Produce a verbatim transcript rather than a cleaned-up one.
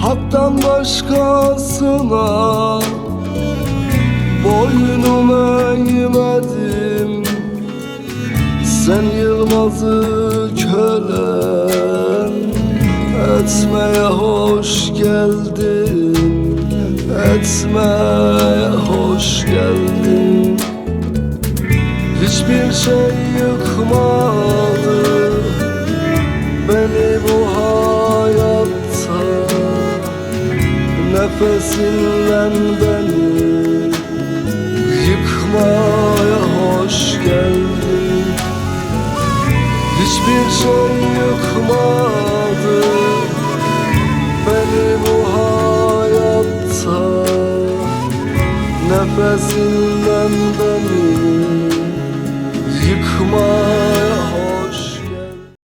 Hak'tan başkasına boynum eğmedim. Sen Yılmaz'ı kölen etmeye hoş geldin, etmeye hoş geldin. Hiçbir şey yıkmadı beni bu hayatta. Nefesinden beni yıkmaya hoş geldin. Hiçbir şey yıkmadı beni bu hayatta. Nefesinden beni yıkmaya